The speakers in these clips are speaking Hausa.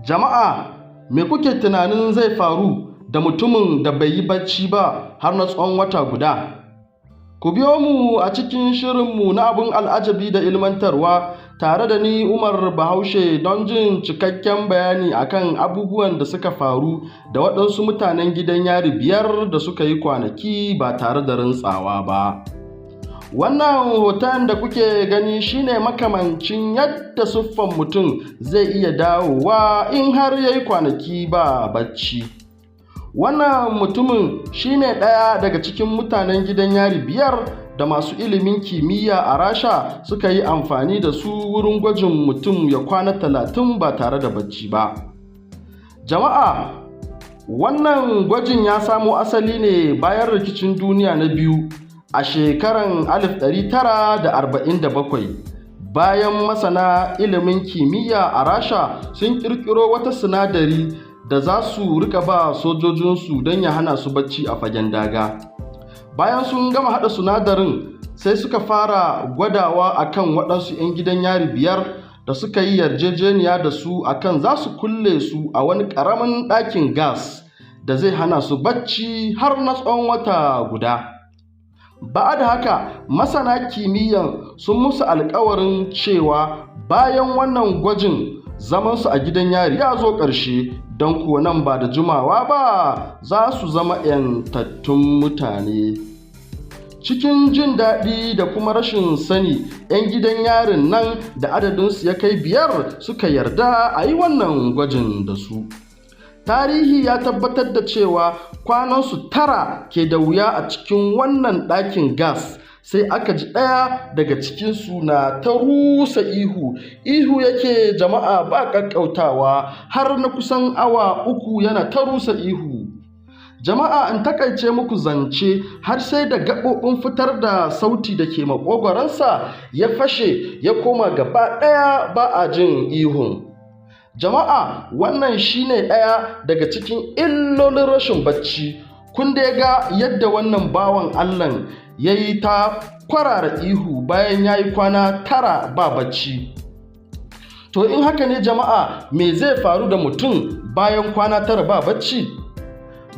Jama'a, me kuke tunanin zai faru da mutumin da bai yi bacci ba har na tsawon wata guda? Ku biyo mu a cikin shirinmu na abin al'ajabi da ilmantarwa tare da ni, Umar Bahaushe, don jin cikakken bayani akan abubuwan da suka faru da waɗansu mutanen gidan yari biyar da suka yi kwanaki ba tare da rintsawa ba. Wannan hoton da kuke gani shine makamancin yadda siffan mutum zai iya dawowa in har ya yi kwanaki ba bacci. Wannan mutumin shine ɗaya daga cikin mutanen gidan yari biyar da masu ilimin kimiyya a Rasha suka yi amfani da su wurin gwajin mutum ya kwana 30 ba tare da bacci ba. Jama'a, wannan gwajin ya samo asali ne bayan rikicin duniya na biyu a shekaran 1947, bayan masana ilimin kimiyya a Rasha sun ƙirƙiro wata sinadari da za su rika ba sojojinsu don ya hana su bacci a fagen daga. Bayan sun gama haɗa sinadarin, sai suka fara gwadawa a kan waɗansu 'yan gidan yari biyar da suka yi yarjejeniya da su akan za su kulle su a wani ƙaramin ɗakin gas da zai hana su bacci har na tsawon wata guda. Ba da haka, masana kimiyyan sun musu alkawarin cewa bayan wannan gwajin, zamansu a gidan yari ya zo ƙarshe, don kuwa nan ba da jimawa ba za su zama 'yantattun mutane. Cikin jin daɗi da kuma rashin sani, 'yan gidan yarin nan da adadinsu ya kai biyar suka yarda a yi wannan gwajin da su. Tarihi ya tabbatar da cewa kwanansu 9 ke da wuya a cikin wannan ɗakin gas, sai aka ji ɗaya daga cikinsu na ta rusa ihu. Ihu yake, jama'a, ba ƙaƙƙautawa, har na kusan awa 3 yana ta rusa ihu. Jama'a, in takaice muku zance, har sai da gaɓoɓin fitar da sauti da ke maƙogwaronsa ya fashe, ya koma gaba ɗaya ba a jin ihun. Jama'a, wannan shine ɗaya daga cikin illolin rashin bacci. Kun dai ga yadda wannan bawan Allahn ya yi ta kwarara ihu bayan ya yi kwana 9 ba bacci. To, in haka ne, jama'a, me zai faru da mutum bayan kwana 9 ba bacci?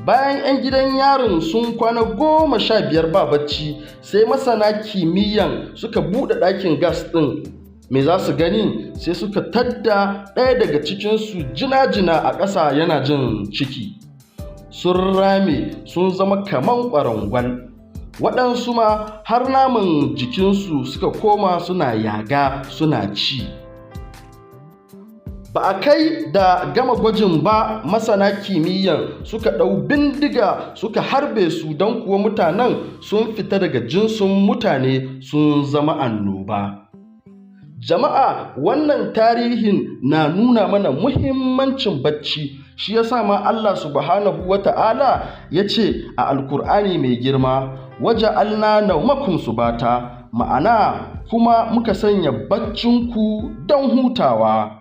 Bayan 'yan gidan yarin sun kwana 15 ba bacci, sai masana kimiyyan suka buɗe ɗakin gas ɗin. Me za su gani? Sai suka tadda ɗaya daga cikinsu jina-jina a ƙasa yana jin ciki. Sun rame, sun zama kaman ƙwarangwal. Waɗansu ma har naman jikinsu suka koma suna yaga suna ci. Ba a kai da gama gwajin ba, masana kimiyyan suka ɗau bindiga suka harbe su, don kuwa mutanen sun fita daga jinsin mutane, sun zama annoba. Jama'a, wannan tarihin na nuna mana muhimmancin bacci. Shi yasa ma Allah Subhanahu wa Ta'ala ya ce a Alkur'ani mai girma, "Waja'alna naumakum subata", ma'ana kuma muka sanya baccinku don hutawa.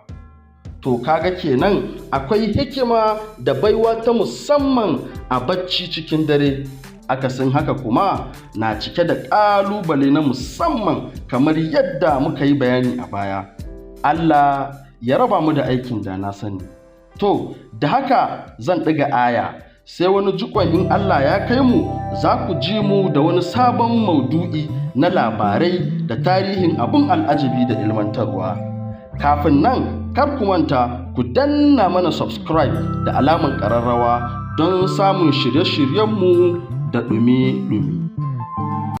To, kaga kenan akwai hikima da baiwa ta musamman a bacci cikin dare. Akasin haka kuma na cike da ƙalubale na musamman, kamar yadda muka yi bayani a baya. Allah ya raba mu da aikin da na sani. To, da haka zan ɗiga aya, sai wani jikon in Allah ya kai mu za ku ji mu da wani sabon maudu'i na labarai da tarihin abun al'ajabi da ilmantarwa. Kafin nan, kar ku manta ku danna mana subscribe da alaman ƙararrawa don samun shirye-shiryenmu da ɗumi-ɗumi.